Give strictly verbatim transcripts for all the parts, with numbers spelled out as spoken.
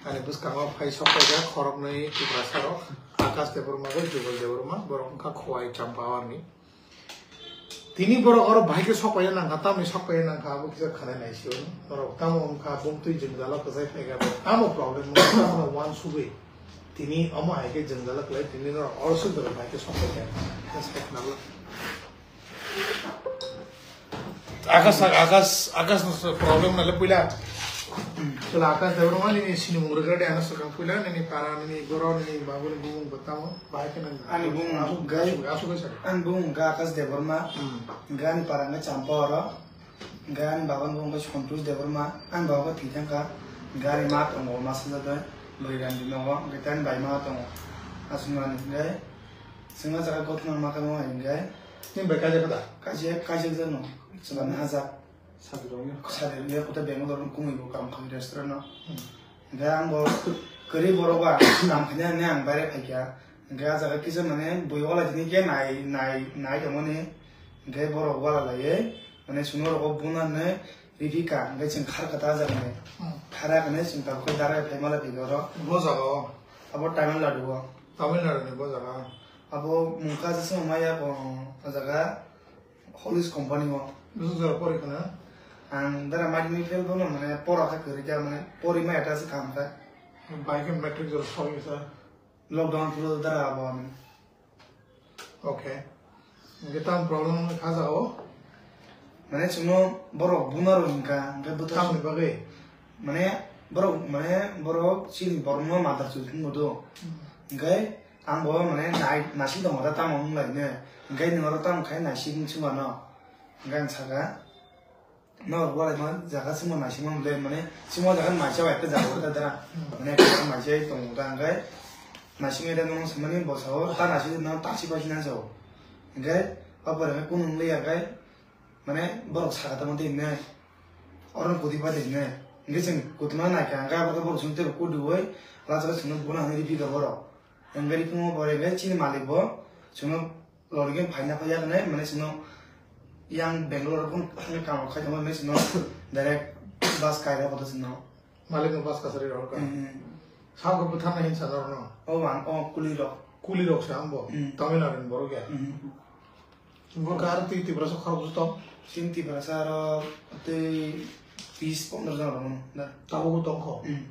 Ani bwskango phai sok paijak khoroknwi Tiprasa rok, Akash Debbarma bai Jugal Debbarma, borok wngkha Khowai Champawani. Tini borok oro bahai khe sok paina nangkha, tamni sok paina nangkha, abo kisa khanai naisio. Norok tamo wngkha, bumtwi jwngjalo kwchai phaikha, tamo problem wngkha, tamo uansugwi. Tini omo hai khe jwngjalo kwlai, tini norok oro swk bahai khe sok paikha. Khe sai khna bwla. Akash, Akash, Akash no problem na le puila. Chwla Akash Debbarma nini sinimung rwgwla de, ano swkang puila, nini para, nini borok, nini babu ni bumung bo tamo, bahai khe nang. Ani bumung asuk, gai, asuk, asuk, asuk, asuk. Ani bumung ga Akash Debbarma, hmm, ga ani para ga Champa oro, ga ani baba ni bumung ga Santosh Debbarma, ani baba ga thwi thangkha, ga ani ma tongo, ma sajagwi, bwrwi rani nogo, ga ani bai ma tongo, aswk mani, gai, swngna jaga gothna ma tamo, gai. Nini bai kaijak da? Kaijak, kaijak jano. Chwla nahajak. Sadirok ya. Sadirok ya, kuta Bangalore no kumui bo kam kha restaurant no. Hmm. Hingke ang bo kwrwi borok ba kam khaina hwnwi ang baire phaikha. Hingke ah jaga kisa mane bui wala tini khe nai, nai, nai tongmani. Hingke borok wala laiwi mane chwngno rogo buna hwnwi riphi ka. Hingke chwng khar kha ta ah jaga ni. Hmm. Khara hwnwi chwng tabuk khe darai phai mala phaikha oro. Bo jaga o? Abo Tamil Nadu o. Tamil Nadu ni bo jaga o? Abo mungka jesa maya bo ah jaga. Holies company o. Bwswk jora pori khna? Ang dara madhyamik fail bono mane pora kha kwrwi kha mane pori ma eta se kaham kha. Bai khe matric jora pori kha. Lockdown phuru dara abo ang. Okay. Hingke tamo problem wngkha kha jaga o? Mane chwngno borok buna rw hingkha hingke bwtha. Tamoni bagwi? Mane borok mane borok chini borokno mother chwd hwngo do. Hmm. Hingke Ang bo mane nai-, naising tongo da tamo wng lai ne. Hingke nwng oro tamo khai naising wng sima no. Hingke ang saka, norok walai ma jaga simo naising ma mole mane simo jaga maisa bai khe jaga wngkha dara. Mane ekta maisa tongo da hingke naising ida nwng samani bwsa o ta naising nwng ta si pai si nang sao. Hingke o pore khe kunu wng liya khe mane borok saka tamo de hine. Oro kudi pai de hine. Hingke chwng kutuma naikha hingke abo khe borok chwng teibo kudiui lacha chwngno buna hwnwi riphi kha borok. Hingke riphingo bo hingke chini malik bo chwngno lorikhe phaina phaiya hwnwi mane chwngno yang Bangalore phano thangwi kam rok khai tongma hwnwi chwngno direct bus kaira koto chwngno. Malik no bus kasari rok ka. Hmm. Sabo bwtharna hinsa norno. O ang o kuli rok. Kuli rok se ambo. Hmm. Tamil Nadu ni borok ya. Hmm. Bo kar twi Tiprasa khoroksa tong? Chini Tiprasa aro tei bis pondro jon rok mano da. Tabuk bo tongkho? Hmm.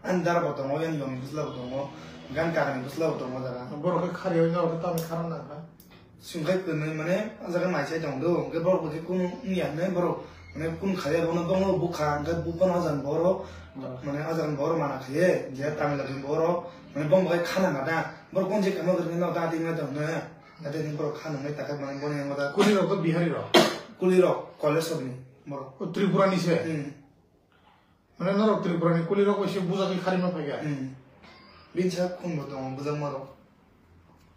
Ani dara bo tongo, ani yong ni bwsla bo tongo, gan kaka ni bwsla bo tongo jaga. Borok khe khari oi norok khe tamni khara nang kha? Chwng khe kwnwi mane o jaga mai chai tong do, hwnkhe borok bo khe kunu wngya hwnwi borok mane kunu khaiya bono bongno bukha, hwnkhe buk bono o jaga ni borok mane o jaga ni borok mana khaiye, je Tamil Nadu ni borok mane bongno khe khana nang da, borok kon je kamo kwrwngwi no da twi wngya tong hwnwi. Ate ni borok kha nungnai takhai mane boni yango da. Kuli rok to Bihari rok. Kuli rok college rok ni borok. O Tripura ni se. Hmm. Mane norok Tripura ni kuli rok bai se buja khe khari ma phai kha. Hmm. Bin sa khun bo tongo bujak ma rok.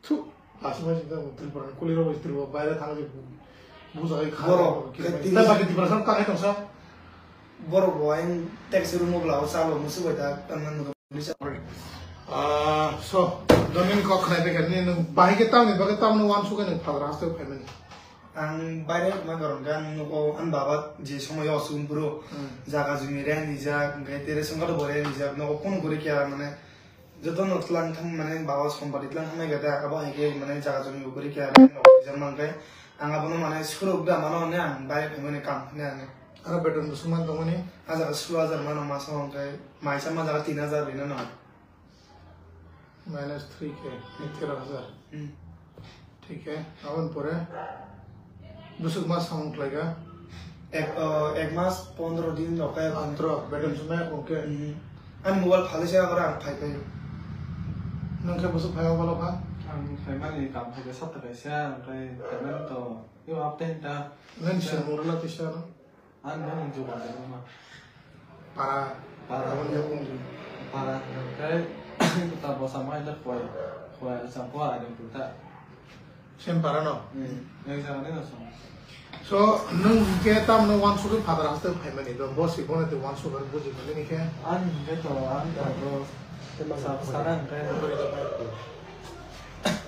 Thu. Asma se Tripura ni kuli rok bai Tripura baire thang je buja khe khari. Borok khe ta baki Tripura sam ta khe tong sa. Borok bo ayang taxi room o bwla o chalo musu bai ta tang nang. Ah, so, domin kok khnai bekha ni nung bahai khe tamni bagwi tamno wansukhe nung phadar haste phaimani. Ang baire ma goron gan nugo an baba je somoy o sum puro. Hmm. Jaga jumi re ni jak ngai tere songkar bo re ni jak no kun guri kya mane joto no tlang thang mane baba sompati tlang thang nai gata abo hai khe mane jaga jumi guri kya no jang mang khe ang abono mane suruk da mano ne ang baire phaimani kam ne ang. Aro beton bo sung man tongmani? Ah jaga sulu hajar mano masa hwnkhe maisa ma jaga tin hajar rina no. Minus three K, tero hajar. Hmm. Thik hai, aboni pore bwswk ma samung khlai kha? Ek, uh, ek mas pondro din rok khe. Antro, beton sung maya kung khe. Hmm. Ani mobile phale se aro ang phai phai. Nung khe bwswk phai mobile kha? Ang phai mani kam phai khe sapta kaisa, ang phai phai mani to. Yo, apte hinta. Nang se murla tisa no? Ang no mung jugal de ma. Para. Para. Aboni yakung di. Para. Kai ta bosa mai le koi. Koi sa ko ai dum ta. Sem para no? Hmm. Yang sa ne so. So, nung ke tam no wan sugi father haste phai mani do. Boss i bone te wan sugi buji mani ni ke. Ang ke to ang ta do. Sa sa nang kai.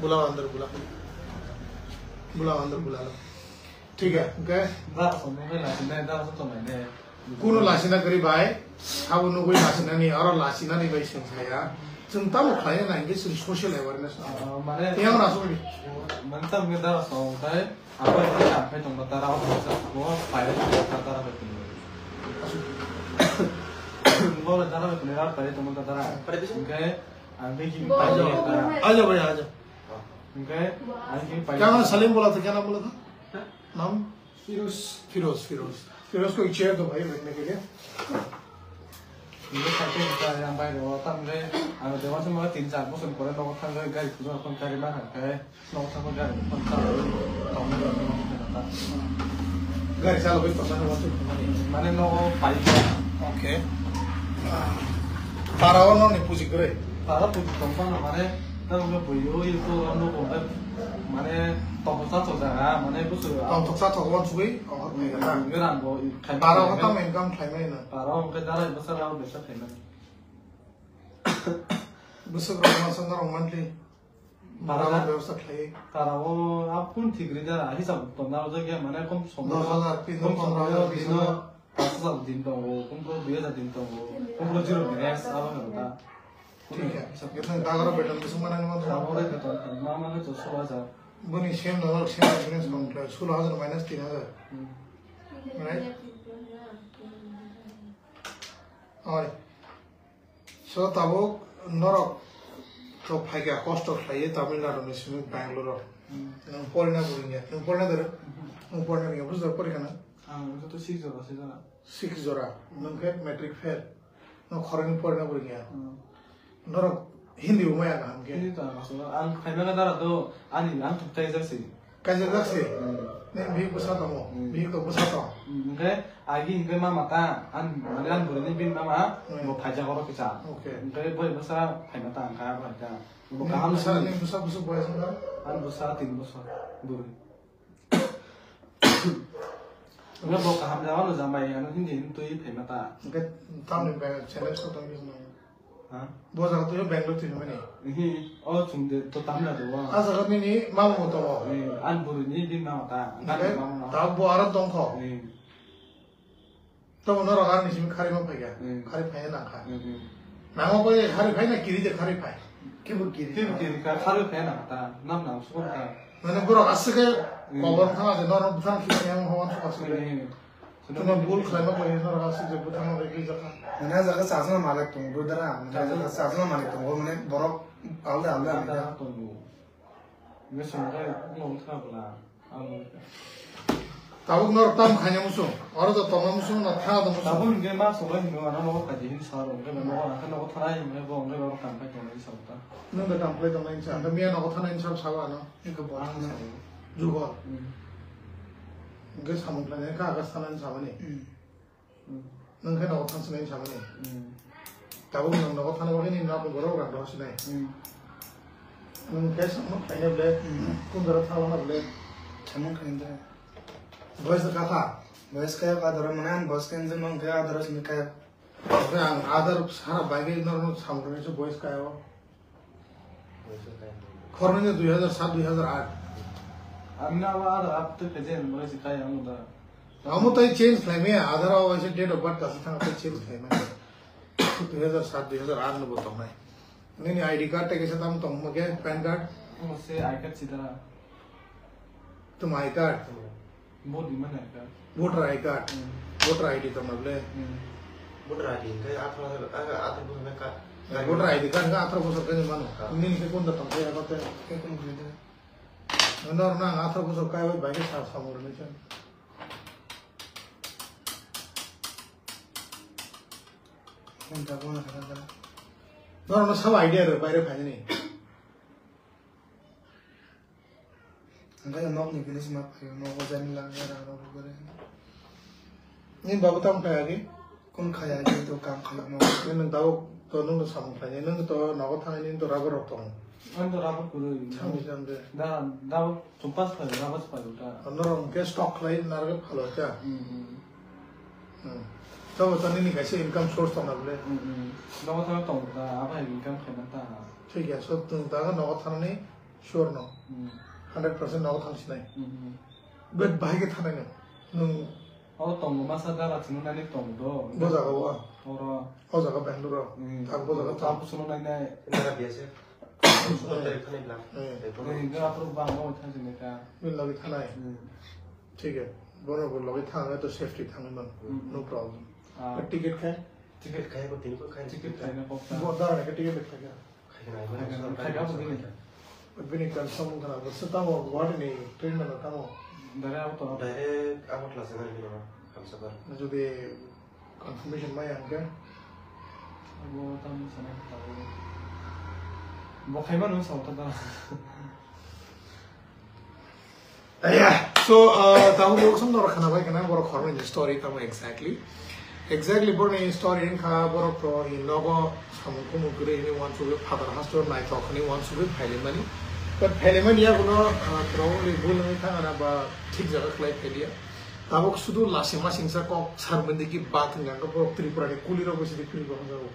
Bula andar bula. Bula andar bula. Thik hai, hwnkhe? Dara songmung khe naisinai, dara song tongnai de. Kuno lasina kwrwi bai, sabo nugwi lasinani, oro lasinani bai chwng saya. Chwng tamo khlaiya na hwnkhe chwng social awareness no. Ah, mane Yang na sori. Mane tamni dara song tai, apa yang kita apa tong dara, apa yang kita apa, apa yang kita dara apa tong. Bola dara apa tong, apa yang tong dara. Hwnkhe, ang tei ki Bo- pai bo- dara. Aja bhai, aja. Hwnkhe, ang ki pai. Kya naam Salim bola tha, kya naam bola tha? Naam? Firoz. Firoz, Firoz. Firoz ko ek chair do bhai, baithne ke liye. Ini satu kita yang baik, kalau tam ke, anu, dewan semua tin char bosor pore nogo thang ke, gari kudo kon gari ma thang ke, nogo thang ke gari kon thang, tong ke nogo thang ke. Gari chalo bai tong mani, mani. Mane nogo pai. Okay. Para ono ni puji kore. Para puji tong pa na mane, tang ke buyo, itu ano ko mane, tong sa to jaga, mane busu. Tong sa to wan sugui, oh, ni kata. Ngeran bo, Bara ko tamo income khlaimani na? Bara hwnkhe dara bwswk rok besa khlaimani. Bwswk rok masa norok monthly. Bara bara na? Bebostha khlai. Bara o a kun thik ri dara, hisab to na jagya mane kom som. Dos hajar, tin kom som hajar, dino, paanch hajar din tongo, kom ko dui hajar din tongo, kom ko zero balance abo hwnkha. Thik hai. Hisab. Githang dagaro beton bwswk manani ma thang. Dagaro beton, ma mane to sullo hajar. Boni same norok same balance kom khlai, sullo hajar minus tin hajar. Hmm. Right? Oi. So tabuk norok to phaikha kosto khlaiwi Tamil Nadu ni simi Bangalore o. Hmm. Nwng porina bo rwngya. Nwng porina doro? Mhm. Nwng porina rwngya. Bwswk porikha nwng? Ang joto six jora, six jora. Six jora. Hmm. Nwng khe matric fail. Nwng khoroknwi porina bo rwngya. Hmm. Norok Hindi bo maya kaham khe. Hindi to ang aswk ang khaimano dara do ani ang thuk tai jak si. Kaijak jak si. Hmm. Nini bihik bwsa tongo. Hmm. Bihik to bwsa tong. Hmm, hwnkhe agi hwnkhe mama ta an mane an bwrwini bini mama Hmm. bo phaijak oro kisa. Okay. Hwnkhe boi bwsa phaima ta ang kha bo hai ta. Bo Nini kaham bwsa, nini bwsa bwswk boyas wngkha? An bwsa tin bosor bwrwi. Hwnkhe bo kaham jaga no jambai ano hindi hini twi phaima ta. Hwnkhe tamni bai challenge to tongwi rwkhnai. Ha? Bo jaga twi Bangalore twi mani. Hi, o chwng de to Tamil Nadu o. A jaga nini mama mo tongo. Eh, an bwrwi ni bini mama ta. Hwnkhe ta bo aro tongkho. Eh. Tamo norok ani simi khari ma phaikha. Hmm. Khari phaiya nangkha. Hmm, hmm. Nangma bai khari phai na kiri de khari phai. Kibo kiri. Kibo kiri ka khari phaiya nangkha ta. Nam nam sukon ka. Mane borok aswk khe Hmm. kobor thang ase norok bwthang kiri yang howan suk aswk khe. Hmm. Tuma bul khlai ma bai norok aswk je bwthang ma bai kiri jakha. Mane jaga sajna malik tongo dara. Mane Sajna. jaga sajna malik tongo mane borok alda alda Alda alda. tongo. Nge songrai nong thra bla. Tabuk norok tamo khaina muchung? Oro to tongna muchung na thana tongna muchung? Tabuk hwnkhe ma songrai hwnwi ano nogo phaidi hwnwi sa rw, hwnkhe nogo ang khe nogo thanai hwnwi bo hwnwi bo kam khai tongnai sa ta. Nwng da kam khai tongnai sa, hwnkhe miya nogo thanai sa sabo ano? Hwnkhe bo ang thana sa. Jugo. Hmm. Hwnkhe samung khlainai kha agas thanai sa mani. Hmm. Hmm. Nwng khe nogo thang sinai samani. Hmm. Tabuk nwng nogo thana bagwi nini nokni borok rang rw sinai. Hmm. Nwng khe samung khaina ble, Hmm. kun jora thang wana ble. Samung khaina ble. Boys da katha. Boys kaya ka dora mane an boys kaya nwng khe adara simi kaya. Oke, ang adar sara bagwi norok samung khaina se boys kaya o. Khoroknwi dui hazar sat, dui hazar aat. Ang na wa ada up to present mo si kaya ang da. Amo tai change khlai maya, Aadhaar o waisa date of birth kasa thang tai change khlai maya. Dui hazar sat, dui hazar aat no bo tongnai. Nini I D card tai kaisa tam tong mo khe, pan card? Mo se I card si da. Tum I card? Vote di mana ka? Voter I card. Hmm. Voter I D tong na ble. Hmm. Voter I D hwnkhe atharo, ah, atharo bosor ka. Voter I D card hwnkhe atharo bosor khe mano. Ah. Nini khe kunda tong khe abo te. Khe kunda khe. Nor nang atharo bosor kai bai bai khe sa samung rwni se. Kunda kunda khe. Nor no sabo idea rw bai rw phainani. Hwnkhe nokni bini sima phaio, nogo jani lang ya rang rok gore. Nini babu tamo khai agi? Kun khai agi to kam khai no. Nini nwng tabuk to nwng no samung khlainai, nwng to nogo thangwi nini to rubber rok tongo. Ang to rubber kwrwi. Samung samde. Da, da, chumpas phaio, rubber phaio da. Norok hwnkhe stock khlai narwgwi phalo cha. Hmm, hmm. Hmm. Tamo to nini kaisa income source tongna bole. Hmm, hmm. Nogo thangwi tongo da, abo hai income khaina ta. Thik ya, so nwng ta nogo thangnani sure no. Hmm. Hundred percent nogo thang sinai. Hmm, hmm. Bet bahai khe thanai no. Nwng O tongo masa dala chwngno nani tong do. Bo jaga o? Oro. O jaga Bangalore o? Hmm. Thang bo jaga thang. Abo chwngno nai nai. Nara B S F. Sono tarik thani bla. Eh. Tarik thani. Eh, ga apro bang o thang sini ka. Min lagi thanai. Hmm. Thik hai. Bono bo lagi thang hai to safety thang man. Hmm. No problem. Ah. But ticket khai? Ticket khai ko tin ko khai. Ticket khai na kok ta. Bo dar ka ticket khai ka. Khai ka, khai ka, khai ka, khai ka, khai ka. Bini confirm wngkha na, bwswk tamo Guwahati ni train no tamo? Direct Agartala. Direct Agartala se nai bini hamsapar. Jodi confirmation maya hwnkhe? Abo tamo sana kha. Bo khai mano sa ta da. Yeah. So, uh, tahu bo song norok khana bai kana borok khoroknwi ni story tamo exactly. Exactly borok ni story wngkha borok to in logo samung kumung kwrwi hwnwi uansugwi phatar hasteo naithok hwnwi uansugwi phailaimani. But phailaimani yaguno, uh, probably bul wngwi thangana ba thik jaga khlai phailia. Tabuk sudu lasima singsa kok sarmandi ki bat wngkha borok Tripura ni kuli rok bai sidi kwrwi bo hwnjago.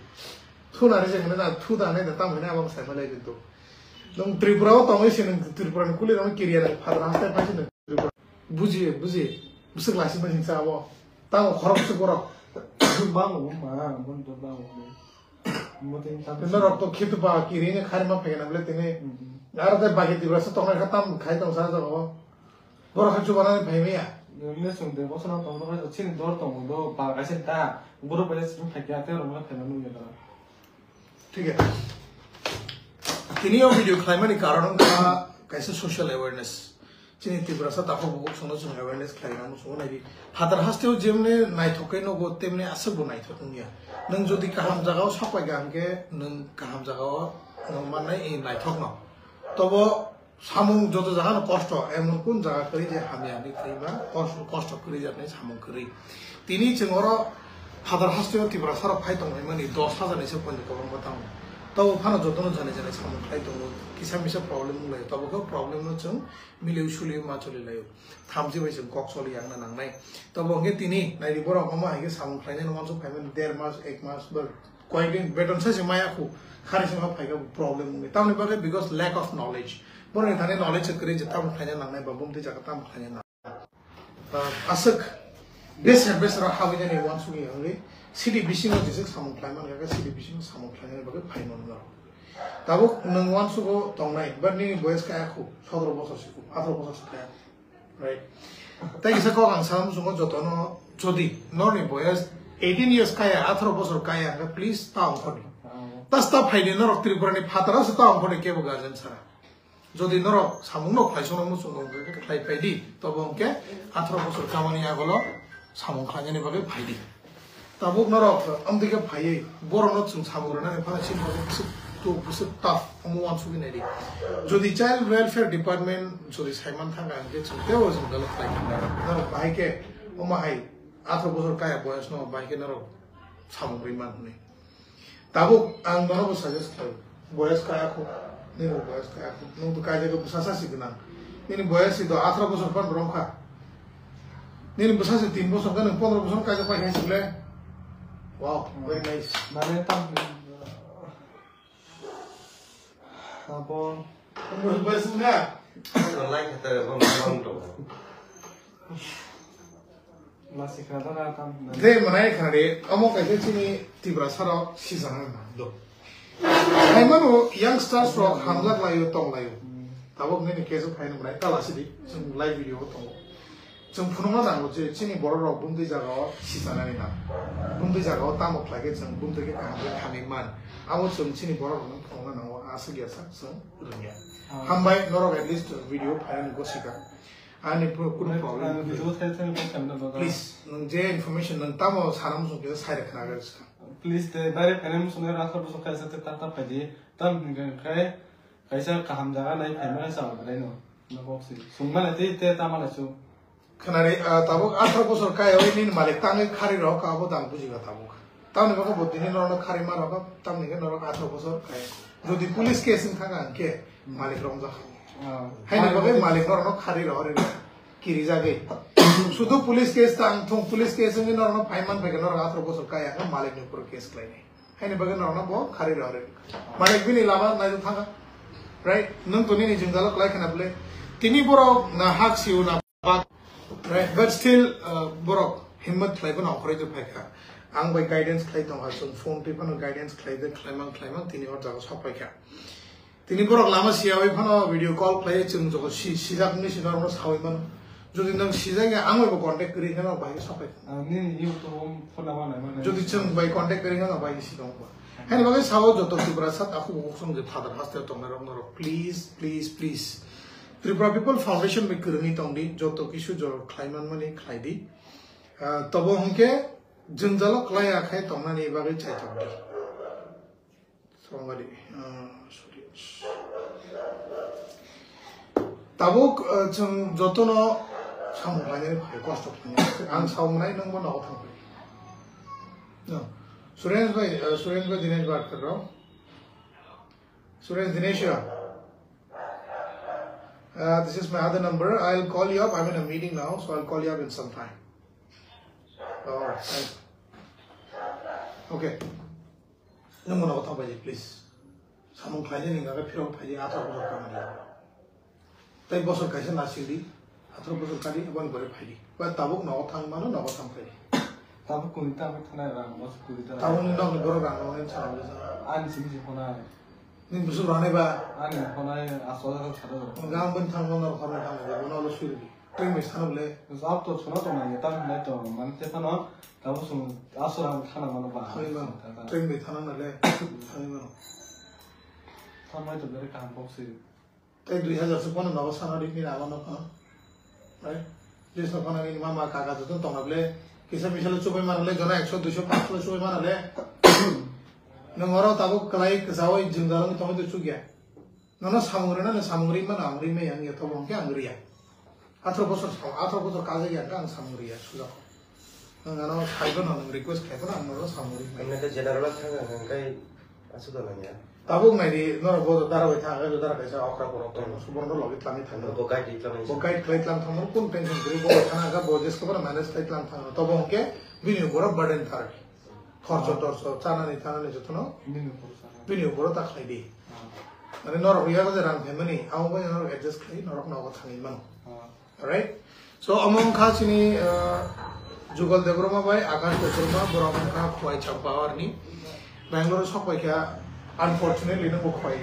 Thuna rijak hwnwi da, thu da hwnwi da, tamo hwnwi abang sai malai rintu. Nwng Tripura o tongwi se nwng Tripura ni kuli rok kiriya nang phadra hastai paisi nwng Tripura. Buji, buji. Bwswk lasima singsa abo. Tamo khorok bwswk borok. Bang bo ma, bon to bang bo. Mo tin tam. Norok to khitu ba kiri ni khari ma phai na bole tini. Hmm. Aro tai bagi Tripura sa tongnai kha tam khai tong sa jago. Borok khe chubanani phai maya. Nini chwng de bosona tong tong chini dor tongo do ba kaisa da. Borok bai chwng phai kya te rong phai ma nung ya da. Thik hai. Tini o video khlaimani karon wngkha kaisa social awareness. Chini Tiprasa takhuk bukhuk songno chwng awareness khlaina muchungo nai di. Phatar hasteo jemne naithok khe nogo temne aswk bo naithok wngya. Nwng jodi kaham jagao sapai kha hwnkhe nwng kaham jagao nwng mannai naithokno. Tobo Samung joto jaga no kosto, emon kun jaga kwrwi je hamya hinwi kwrwi ba, kos-, kosto kwrwi jaknai samung kwrwi. Tini chwng oro phatar hasteo Tiprasa rok phai tongmani dos hajar ni se poito kwbangma tamo. Tabo phano joto no jani jani samung khlai tongo, kisa misa problem wng lai, tabo khe problem no chwng miliu suliu ma choli laio. Thamchi bai chwng kok choli yang na nangnai. Tabo hwnkhe tini naidi borok omo hai khe samung khlainai no uansuk phaimani der mas, ek mas ba koyekdin beton sai se maya khu, khari se ma phaika bo problem wngwi. Tamni bagwi because lack of knowledge. Borokni thani knowledge se kwrwi je tamo khlaina nangnai ba bumtwi jaga tamo khlaina nang. Ah, aswk beser beser habwi jani uansukya wngwi city bisingo jeswk samung khlai man kha, city bisingo samung khlainani bagwi phai mano norok. Tabuk nwng uansugo tongnai, but nini boyes kaya khu, sotoro bosor si khu, atharo bosor si kaya. Right. Tei kisa kok ang sana muchungo jotono, jodi norni boyes eighteen years kaya, atharo bosor kaya, hwnkhe please ta ongkhordi. Ta sta phaidi norok Tripura ni phataro se ta ongkhordi kebo guardian sara. Jodi norok samung no khlaisokno muchungo hwnkhe khlai phaidi, tobo hwnkhe atharo bosor kamani agolo samung khlainani bagwi phaidi. Tabuk norok amtwi khe phaiwi borokno chwng samung rwnani phano chini bagwi bwswk tuk, bwswk tough, omo uansugwi naidi. Jodi Child Welfare Department jodi saiman thangkha hwnkhe chwng teibo chwng dalok khlai thangkha. Norok bahai khe omo hai atharo bosor kaya boyosno bahai khe norok samung rwi man hwnwi. Tabuk ang nono bo suggest khlai, boyes kaya khu, nini bo boyes kaya khu, nwng to kaijagwi bwsa sa si gwnang. Nini boyes si do atharo bosor phan rom kha. Nini bwsa si tin bosor khe nwng pondro bosor kaijak pai khe si le. Wow, very nice. Mane tam, abo. Nwng boyes wngkha? Ano like khe ta bang bang to. Masi khna dana tam. De manai khna de, omo kaisa chini Tiprasa rok sijana na do. Hai mano youngsters rok hamjak laio, tong laio. Hmm. Tabuk nini kesu phaino manai tala sidi, chwng live video o tongo. Chwng phunukna nango je chini borok rok bumtwi jaga o sijanani na. Bumtwi jaga o tamo khlai khe chwng bumtwi khe kaham khe khamwi man. Abo chwng chini borok rok no phunukna nango, aswk ya sak chwng rwngya. Ah. Hambai norok at least video phainani gosika. Ani pro-, kunu problem. Ang video thai thai ko khamna baga. Please, nwng je information nwng tamo sana muchung khe sai rwkha na gari ska. Please, te direct khaina muchung nai rasta bwswk kaisa te tak tak phaidi. Tam hwnkhe khai kaisa kaham jaga nai phaima kaisa order no. No box si. Sungma na te, te tama na su. Khanari, ah, tabuk atharo bosor kaya oi nini malik tangwi khari rok abo dang bujiga tabuk. Tamni bagwi bo tini norokno khari ma rwkha, tamni hwnkhe norok atharo bosor kaya. Jodi police case wng thangkha hwnkhe malik romjak. Ah. Haini bagwi malik norokno khari rw rw kirijagwi. Sudu police case tang thung, police case wngwi norokno phai man phaikhe norok atharo bosor kaya hwnkhe malikni upor case khlainai. Haini bagwi norokno bo khari rw rw. Malik bini lama naijak thangkha. Right? Nwng to nini jwngjalo kwlai khna bwle. Tini borok na hak sio na bak. Right? But still, uh, borok Himmat khlai phano okhoroi twi phaikha. Ang bai guidance khlai tongkha, chwng phone twi phano guidance khlai de, khlaimang khlaimang tini hor jaga sok phaikha. Tini borok lama siyawi phano video call khlai, chwng jogo si-, sijak wngwi si norokno sawi mano. Jodi nwng sijak ya, ang bai bo contact kwrwi khe norok bahai khe sok phai. Ah, nini YouTube phone number nai mano. Jodi chwng bai contact kwrwi khe norok bahai khe si tong kho. Haini bagwi sao joto Tiprasa takhuk bukhuk song je father hostel tongnai rok norok, please, please, please. Tripura People Foundation bai kwrwngwi tong di, joto kisu jora khlai man mani khlai di. Ah, tobo hwnkhe jwngjalo klai ya khai tongnani bagwi chai tong di. Somebody, ah, sorry. Tabuk, ah, chwng jotono samung khlainani phai, kosto khlainani. Ang samung nai, nwng bo nogo thang phai. No. Suresh bhai, ah, Suresh bhai, Dinesh bhai, karo. Suresh, Dinesh, yeah. Uh, this is my other number. I'll call you up. I'm in a meeting now, so I'll call you up in some time. All right, thanks. Okay. Nwng mano kotha bai, please. Samung khlainani hwnka khe phirok phai di, atharo bosor kamani. Tai bosor kaisa nasing di, atharo bosor kadi, aboni pore phai di. Ba tabuk nogo thang mano, nogo thang phai di. Tabuk kuri ta, tabuk thanai rang, bosor kuri ta. Tabuk ni nokni borok rang rok ni chana bwle chana. Ani simi se honai. Ni bwswk rwnai ba? Ani honai aswk aswk sado. Hwnka ang bini thangma norok hornai thangma, bono ulo suri di. Twi bai sana bwle. Jab to chwla tong nai, tam hinai to, mane te phano, tabo chwng aswk ang thana mano ba. Thangwi mano. Twi bai thana nale, thangwi mano. Thangnai to bere kaham kok se. Tei dui hajar se phano nogo sana di, nini ama no phano. Right? Jesu phano nini mama kaka joto tongna bwle. Kisa misa le chubai mana le, jona ekso, duiso, pansho le chubai mana le. Nwng oro tabuk kwlai kwchaui jwngjal wngwi tongwi tong chukya. Nono samung rwna, nwng samung rwi mano, ang rwi maya wngya, tobo hwnkhe ang rwya. Atharo bosor sa-, atharo bosor kajagya hwnkhe ang samung rwya, sujak. Nwng ano phaibo no, nwng request khaibo no, ang nono samung rwi maya. Ang khe general thang ang khe aswk da nangya. Tabuk nai di, norok bo dara bai thang, dara kaisa okra borok tong, suborno logi tlangwi thang. Bo guide di tlangwi. Bo guide khlai tlang thang, kun tension kwrwi, bo thana ga, bo jesko bara manage khlai tlang thang. Tobo hwnkhe bini borok burden thar. Khorcho torcho, chanani, thanani jotono bini uporo ta khlai di. Mane norok yago je rang phaimani, amo bai norok adjust khlai, norok nogo thangwi mano. Alright? So, omo wngkha chini, uh, Jugal Debbarma bai Akash Debbarma, borok wngkha Khowai Champawar ni. Bangalore sok pai kha, unfortunately, nungbo Khowai.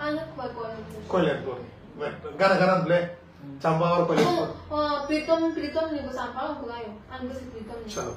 Ano Khowai Koilanpur. Koilanpur ni. But gana gana bwle, Champawar Koilanpur. Oh, oh, Pritom, Pritom ni bo Champawar ko gayo. Ano bo si Pritom ni. Chalo.